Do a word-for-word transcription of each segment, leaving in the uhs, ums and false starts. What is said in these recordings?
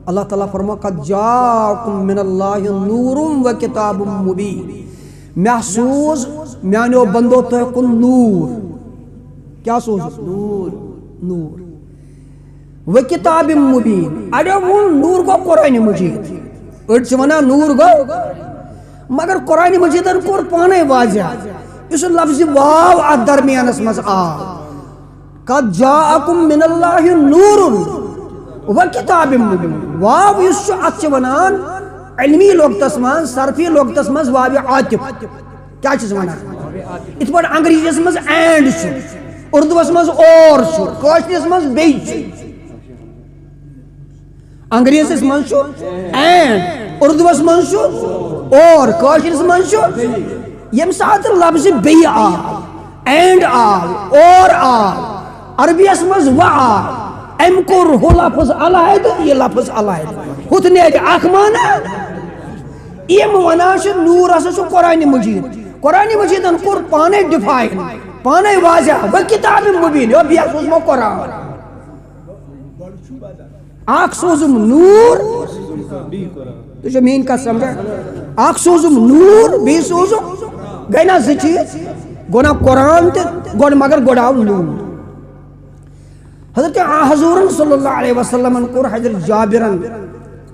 اللہ تعالیٰ فرماو، "قد جاءکم من اللہ نور و کتاب مبین۔" مےٚ سوٗز میانیو بندو تۄہہِ کُن نوٗر۔ کیٛاہ سوٗز؟ نوٗر۔ نوٗر۔ و کتاب مبین۔ اَڑیو ووٚن نوٗر گوٚو قرآن مجید۔ أڑۍ چھِ وَنان نوٗر گوٚو، مگر قرآن مجیدن کوٚر پانے واضح، یُس لفظ واو اتھ درمیانس منٛز آو۔ قد جاءکم من اللہ نور و کتاب مبین۔ واو یُس چھُ، اتھ چھِ ونان علمی لغتس منٛز، صرفی لغتس منٛز واو عاطف۔ کیٛاہ چھِس ونان؟ یِتھ پٲٹھۍ انگریزیس منٛز اینڈ چھُ، اردوس منٛز اور چھُ، کٲشرِس منٛز بیٚیہِ چھُ۔ انگریزس منٛز چھُ اینڈ، اردوس منٛز چھُ اور، کٲشرِس منٛز چھُ۔ ییٚمہِ ساتہٕ لفظ بیٚیہِ آو، اینڈ آو، اور آو، عربیس منٛز و آو، أمۍ کوٚر ہُہ لفظ علیحدٕ، یہِ لفظ علیحدٕ، ہُتھ نیرِ اکھ معنی۔ یِم ونان چھِ نوٗر ہسا چھُ قرآن مجید۔ قرآن مجیدن کوٚر پانے ڈیفائن، پانے واضح، و کتاب مبین، یو بیٚیہِ سوٗزمو قرآن۔ اکھ سوٗزُم نوٗر، تُہۍ چھِو میٛٲنۍ کتھ سمجھان؟ اکھ سوٗزُم نوٗر، بیٚیہِ سوٗزُم، گٔے نا زٕ چیٖز؟ گوٚو نا قرآن تہِ، گۄڈٕ مگر گۄڈٕ آو نوٗر۔ حضرت آ حضورن صلی اللہ علیہ وسلمن کوٚر حضرت جابرن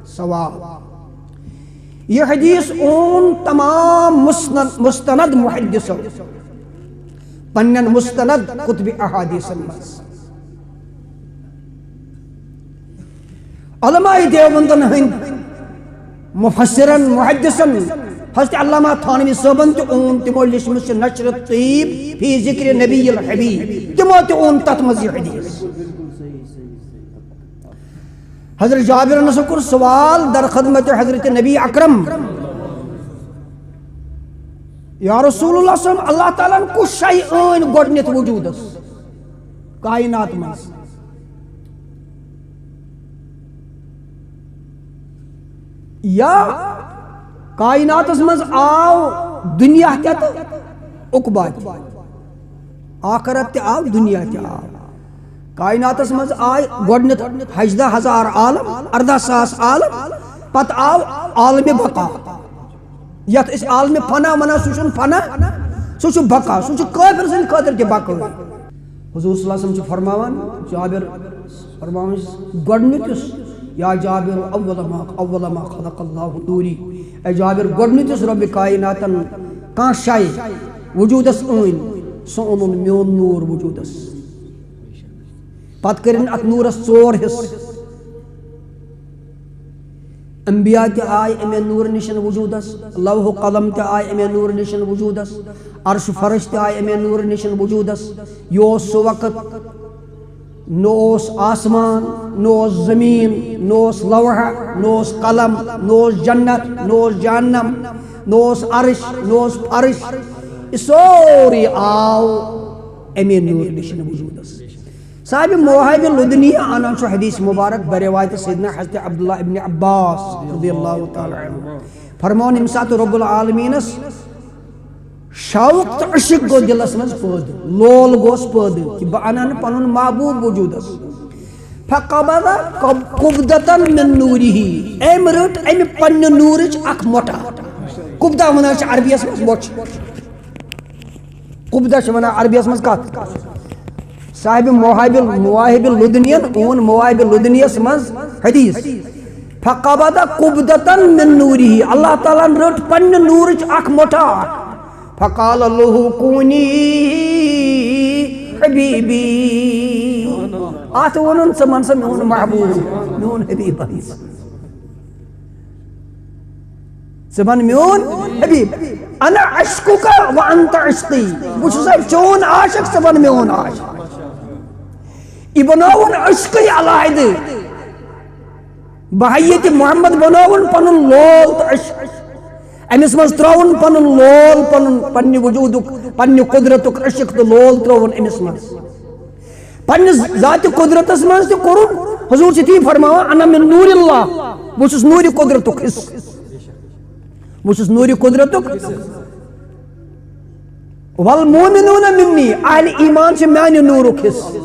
سوال۔ یہِ حدیث اوٚن تمام مسند، مستند محدثو پننٮ۪ن مستند کتب احادیثن منٛز۔ علماء دیوبندن ہٕنٛدۍ مفسرن، محدثن، حضرت علامہ تھانوی صٲبن تہِ اوٚن، تِمو لیچھمٕژ چھِ نشر الطیب فی ذکر نبی الحبیب، تِمو تہِ اوٚن تتھ منٛز یہِ حدیث۔ حضرت جابرن ہسا کوٚر سوال در خدمت حضرت نبی اکرم، یا رسول اللہ صلی اللہ علیہ وسلم، اللہ تعالیٰ ہن کُس شے أنۍ گۄڈٕنیتھ وجودس کائنات منٛز؟ یا کائناتس منٛز آو دنیا تہِ تہٕ عقبہ تہِ، آخرت تہِ آو، دنیا تہِ آو۔ کائناتس منٛز آے گۄڈٕنیتھ ہجدہ ہزار عالم، اردہ ساس عالم، پتہٕ آو عالم بقا، یتھ أسۍ عالم فنا ونان، سُہ چھُنہٕ فنا، سُہ چھُ بقا، سُہ چھُ کٲفر سٕنٛدِ خٲطرٕ تہِ بقٲیی۔ حضور صلی اللہ علیہ وسلم چھُ فرماوان، جابر فرماوان چھُ، گۄڈٕنیُک یُس، یا جابر، اول ما، اول ما خلق اللہ نوری، اے جابر، گۄڈٕنیُک یُس رۄبِ کائناتن کانٛہہ شے وجوٗدس أنۍ، سُہ اوٚنُن میون نوٗر وجوٗدس۔ پتہٕ کٔرِن اتھ نوٗرس ژور حصہٕ۔ انبیاء تہِ آے امے نوٗرٕ نِشن وجوٗدس، لوح و قلم تہِ آے امے نوٗرٕ نِشن وجوٗدس، عرش فرش تہِ آے امے نوٗرٕ نِشن وجوٗدس۔ یہِ اوس سُہ وقت، نہ اوس آسمان، نہ اوس زمیٖن، نہ اوس لوحہ، نہ اوس قلم، نہ اوس جنت، نہ اوس جہنم، نہ اوس عرش، نہ اوس فرش۔ یہِ سورُے آو امے نوٗرٕ نِشن وجوٗدس۔ صاحب مواہب لدنیہ انان چھُ حدیث مبارک بروایت سیدنا حضرت عبداللہ ابن عباس رضی اللہ تعالیٰ عنہ فرماوان، ییٚمہِ ساتہٕ رب العالمینس شوق تہٕ عشق گوٚو دلس منٛز پٲدٕ، لول گوس پٲدٕ کہِ بہٕ انہٕ پنُن محبوب وجودس۔ فقبض قب-، قبضة من نوره، أمۍ رٔٹ امہِ پننہِ نوٗرٕچ اکھ مۄٹا۔ قبضہ ونان چھِ عربیس منٛز مۄچھ۔ قبضہ چھِ ونان عربیس منٛز کتھ؟ صاحب مواہب، مواہب لدنین اوٚن مواہب لدنیس منٛز حدیث، فقبض قبضة من نوره، اللہ تعالیٰ ہن رٔٹ پننہِ نوٗرٕچ اکھ مۄٹھا۔ فقال له كوني حبيبي، اتھ ووٚنُن، ژٕ بن سا میون محبوب، میون حبیب بن۔ ژٕ بن میون حبیب۔ انا عشقك وانت عشقي، بہٕ چھُسے چون عاشق، ژٕ بن میون عاشق۔ یہِ بناوُن عشقٕے علیحدٕ۔ بہیت محمد بناوُن پنُن لول تہٕ عشق۔ أمِس منٛز ترٛاوُن پنُن لول، پنُن، پننہِ وجوٗدُک، پننہِ قدرتُک عشق تہٕ لول ترٛاوُن أمِس منٛز۔ پننِس ذاتِ قدرتس منٛز تہِ کوٚرُن۔ حضور چھِ تی فرماوان، "انا من نور اللہ"، بہٕ چھُس نوٗرِ قدرتُک حصہٕ۔ بہٕ چھُس نوٗرِ قدرتُک۔ "والمؤمنون مني"، اہلِ ایمان چھِ میانہِ نوٗرُک حصہٕ۔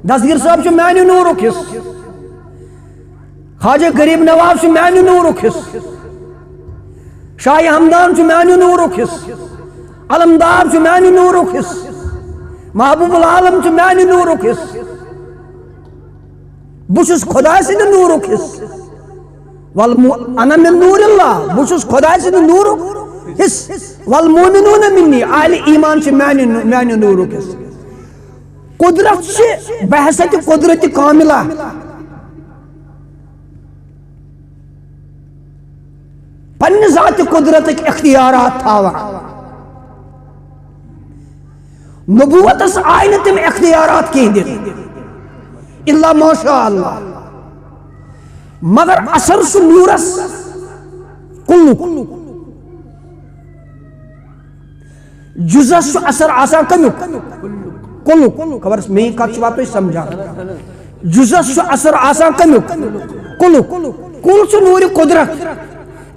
دستگیر صٲب چھُ میانہِ نوٗرُک حصہٕ۔ خواجہ غریب نواز چھُ میانہِ نوٗرُک حصہٕ۔ شاہ ہمدان چھُ میانہِ نوٗرُک حصہٕ۔ علمدار چھُ میانہِ نوٗرُک حصہٕ۔ محبوب العالم چھُ میانہِ نوٗرُک حصہٕ۔ بہٕ چھُس خۄداے سٕنٛدِ نوٗرُک حصہٕ۔ والمو-، انا من نور اللہ، بہٕ چھُس خۄداے سٕنٛدِ نوٗرُک حصہٕ۔ والمومنون منی، اہل ایمان چھِ میانہِ نو-، میانہِ نوٗرُک حصہٕ۔ قدرت چھِ بحیثیت قدرت کاملہ۔ پننہِ ذاتِ قدرتٕکۍ اختیارات تھاوان۔ نبوتس آیہِ نہٕ تِم اختیارات کینٛہہ دِنہٕ، الا ماشاء اللہ۔ مگر اثر چھُ نوٗرس کُلُک۔ جُزس چھُ اثر آسان کمیُک؟ کُلُک۔ خبر میٲنۍ کتھ چھُوا تُہۍ سمجھان؟ جُزس چھُ اثر آسان کمیُک؟ کُلُک۔ کُل چھُ نوٗرِ قدرت۔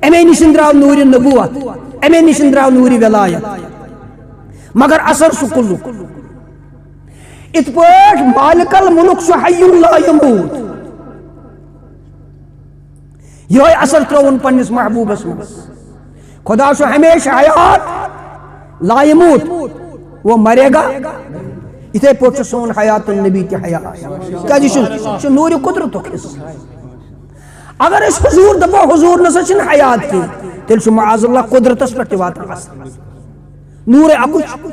امے نِش درٛاو نوٗرِ نبوت، امے نِش درٛاو نوٗرِ ولایت۔ مگر اثر چھُ کُلُک۔ اِتھ پٲٹھۍ مالک الملک چھُ حی لا یموت۔ یِہوٚے اثر ترٛووُن پننِس محبوبس منٛز۔ خدا چھُ ہمیشہ حیات، لا یموت، وہ مرے گا۔ یِتھے پٲٹھۍ چھُ سون حیات النبی تہِ حیات۔ کیازِ یہِ چھُ، یہِ چھُ نوٗرِ قدرتُک حصہٕ۔ اگر أسۍ حضور دپو، حضور نسا چھِنہٕ حیات کینٛہہ، تیٚلہِ چھُ معاذ اللہ قدرتس پٮ۪ٹھ تہِ واتان اثر۔ نوٗرِ اکُے چھُ۔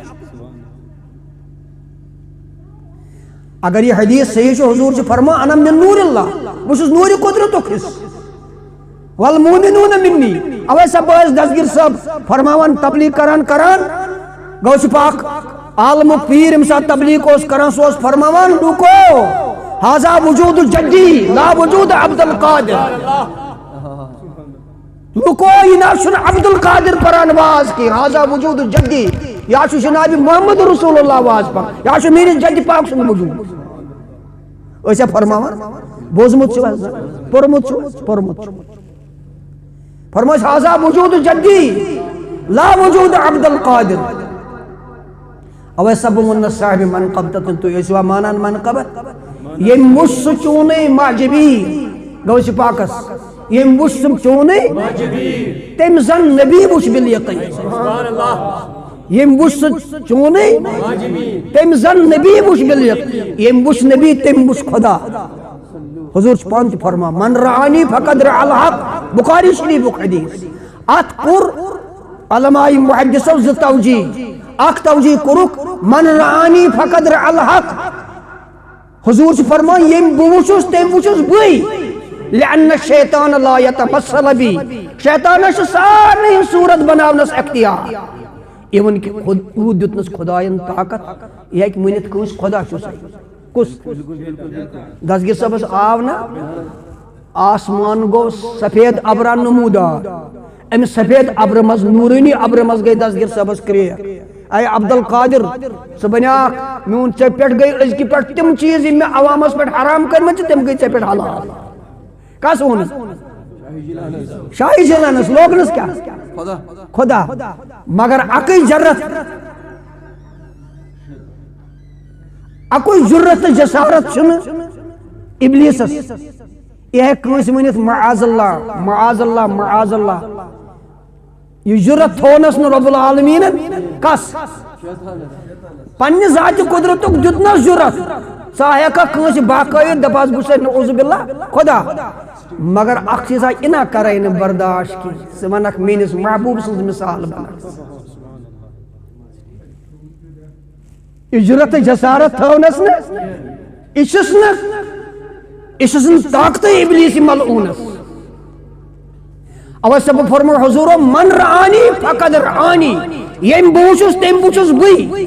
اگر یہِ حدیث صحیح چھُ، حضور چھُ فرمان، "انا من نور اللہ"، بہٕ چھُس نوٗرِ قدرتُک حصہٕ۔ "والمومنون منی"، اوے سا بٲژ دستگیر صٲب فرماوان، تبلیغ کران کران، غوث پاک عالمُک پیٖر ییٚمہِ ساتہٕ تبلیغ اوس کران، سُہ اوس فرماوان، "لوٗکو، ہذا وجود جدی، لا وجود عبد القادر۔" لوٗکو، یہِ نہ چھُنہٕ عبدالقادر پران واز کینٛہہ، ہذا وجود جدی۔ یا چھُ جناب محمد رسول اللہ واز پران، یا چھُ میٲنِس جدِ پاک سُنٛد وجود۔ أسۍ ہا فرماوان، بوٗزمُت چھُ حظ؟ پوٚرمُت چھُ؟ پوٚرمُت چھُ۔ فرمٲیِس، ہذا وجود جدی، لا وجود عبدالقادر۔ اوے سب ووٚن نہٕ صاحب منقبتن، تُہۍ ٲسِوا مانان منقبت؟ ییٚمۍ وُچھ سُہ چوٗنٕے معجبی، غوث پاکس، ییٚمۍ وُچھ سُہ چوٗنٕے، تٔمۍ زن نبی وُچھ بالیقین۔ ییٚمۍ وُچھ سُہ چوٗنٕے، تٔمۍ زن نبی وُچھ بالیقین۔ ییٚمۍ وُچھ نبی، تٔمۍ وُچھ خدا۔ حضور چھُ پانہٕ تہِ فرمان، "من رآنی فقد رأى الحق"، بخاری شریفُک حدیث۔ اتھ کوٚر علماء محدثو زٕ توجیہ۔ اکھ توجیہ کوٚرُکھ، "من رآنی فقد رأى الحق"۔ حضور چھُ فرمان، "ییٚمۍ بہٕ وُچھُس، تٔمۍ وُچھُس بٕے، لأن الشیطان لا یتمثل بی"۔ شیطانس چھُ سارنٕے ہٕنٛز صورت بناونس اختیار۔ Even کہِ خود، یوٗت دیُتنس خداین طاقت، یہِ ہیٚکہِ ؤنِتھ کٲنٛسہِ، "خدا چھُسے۔" کُس؟ دستگیر صٲبس آو نہ؟ آسمان گوٚو سفید ابرا نمودار۔ امہِ سفید ابرٕ منٛز، نوٗرٲنی ابرٕ منٛز گٔے دستگیر صٲبس کرٛیک۔ اے عبدالقادر، ژٕ بنیاکھ میون، ژےٚ پٮ۪ٹھ گٔے أزکہِ پٮ۪ٹھ تِم چیٖز، یِم مےٚ عوامس پٮ۪ٹھ حرام کٔرمٕتۍ چھِ، تِم گٔے ژےٚ پٮ۪ٹھ حلال۔ کس ووٚنُن؟ شاہی جیلانس۔ لوگنس کیٛاہ؟ خدا۔ خدا۔ مگر اکٕے جرت، اکُے جرت تہٕ جسارت چھُنہٕ ابلیسس۔ یہِ ہیٚکہِ کٲنٛسہِ ؤنِتھ، "معاذ اللہ، معاذ اللہ، معاذ اللہ۔" یہِ جرت تھوونس نہٕ رب العالمیٖنن۔ کس؟ پننہِ ذاتِ قدرتُک دیُتنس جرت۔ ژٕ ہیٚککھ کٲنٛسہِ بہکٲوِتھ، دپس، "بہٕ چھُسے نعوذ باللہ خدا۔" مگر اکھ چیٖز آے اِنا کرے نہٕ برداشت کینٛہہ۔ ژٕ ونکھ، "میٲنِس محبوب سٕنٛز مثال بنکھ۔" یہِ جرت تہٕ جسارت تھٲونس نہٕ، یہِ چھُس نہٕ، یہِ چھُس نہٕ طاقتٕے ابلیس ملعونس۔ اوے سبب فرمو حضورو، "من رآنی فقد رآنی"، ییٚمۍ بہٕ وُچھُس، تٔمۍ وُچھُس بٕے۔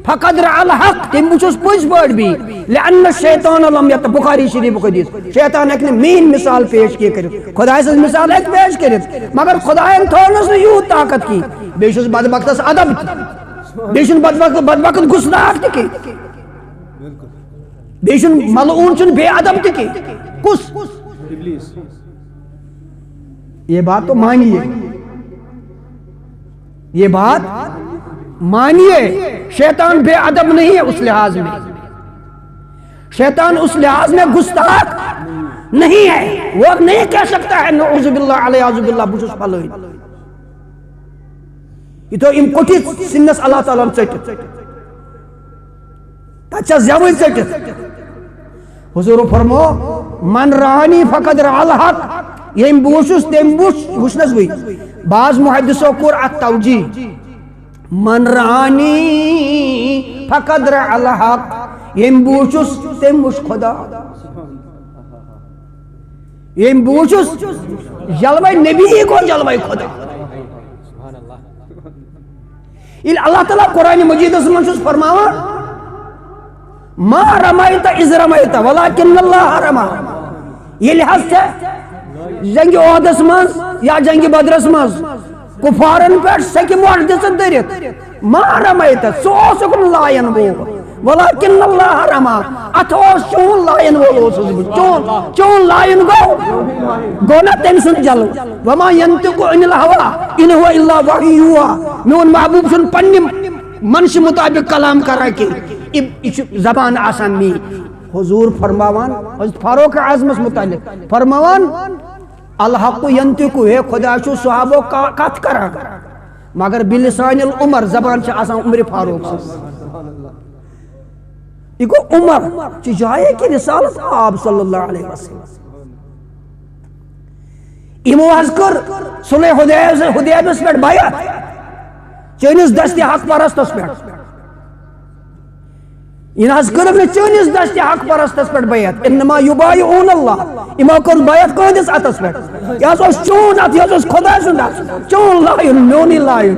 "فقد رأى الحق"، تٔمۍ وُچھُس پٔزۍ پٲٹھۍ بی۔ "لأن الشیطان لم یت"، بخاری شریفُک حدیث۔ شیطان ہیٚکہِ نہٕ میٲنۍ مثال پیش کینٛہہ کٔرِتھ۔ خداے سٕنٛز مثال ہیٚکہِ پیش کٔرِتھ، مگر خداین تھٲونس نہٕ یوٗت طاقت کینٛہہ۔ بیٚیہِ چھُس بدبختس ادب تہِ۔ بیٚیہِ چھُنہٕ بدبخت، بدبخت گُستاخ تہِ کینٛہہ۔ بیٚیہِ چھُنہٕ ملعون، چھُنہٕ بے ادب تہِ کینٛہہ۔ کُس؟ یہ بات تو مانیے، یہ بات مانیے، شیطان بے ادب نہیں ہے اس لحاظ میں۔ شیطان اس لحاظ میں گستاخ نہیں ہے، وہ نہیں کہہ سکتا ہے نعوذ باللہ، الیاذ باللہ، بہٕ چھُس فلٲنۍ۔ یہِ تھوٚو أمۍ کوٚٹھِس سِنِس اللہ تعالیٰ ہن ژٔٹِتھ۔ تَتہِ چھا زٮ۪وٕے ژٔٹِتھ؟ حضوٗرو فرمو، من رآنی فقد رأى الحق، ییٚمۍ بہٕ وٕچھُس، تٔمۍ وٕچھ، وٕچھنَس بٕے۔ بعض محدثو کوٚر اَتھ توجیہ، من رآنی فقد رأى الحق، ییٚمۍ بہٕ وٕچھُس، تٔمۍ وٕچھ خدا۔ ییٚمۍ بہٕ وٕچھُس، جلوے نبی گوٚو جلوے خدا۔ ییٚلہِ اللہ تعالیٰ قرآن مجیدس منٛز چھُس فرماوان، ما رمیت اذ رمیت ولکن اللہ رمی، ییٚلہِ حظ ژےٚ جنگِ احدس منٛز یا جنگِ بدرس منٛز کفارن پٮ۪ٹھ سیٚکہِ مۄٹھ دِژٕتھ دٔرِتھ، ما رمیت، ژٕ اوسُکھ نہٕ لایَن وول، ولکن اللہ رمی، اتھ اوس چون لایَن وول اوسُس بہٕ، چون، چون لایَن گوٚو، گوٚو نہ تٔمۍ سُنٛد جلوٕ۔ وما ينطق عن الهوى ان هو الا وحي يوحى، میون محبوب چھُنہٕ پننہِ منشہِ مطابق کلام کران کینٛہہ، یہِ، یہِ چھُ زبان آسان میٖٹھ۔ حضوٗر فرماوان، حضرت فاروق اعظمس متعلق فرماوان، الحق ینطق، ہے خدا چھُ صحابو کا-، کتھ کران، مگر بلسان العمر، زبان چھِ آسان عمر فاروق سٕنٛز۔ یہِ گوٚو عمر چہِ جایہِ کہِ رسالت آب صلی اللہ علیہ وسلم۔ یِمو حظ کٔر صلح حدیبس، حدیبس پٮ۪ٹھ بیعت چٲنِس دستِ حق پرستس پٮ۪ٹھ۔ یہِ نہ حظ کٔرٕکھ نہٕ چٲنِس دستِ حق پرستس پٮ۪ٹھ بیعت۔ انما یبایعون اللہ۔ یِمو کٔر بیعت کٕہٕنٛدِس اَتھس پٮ۪ٹھ؟ یہِ حظ اوس چون اَتھ، یہِ حظ اوس خۄداے سُنٛد اَتھ۔ چون لایُن، میونٕے لایُن۔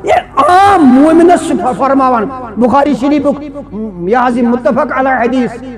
یہِ عام مومنس چھُ ف-، فرماوان۔ بخاری شریفُک یہِ حظ یہِ متفق علی حدیث۔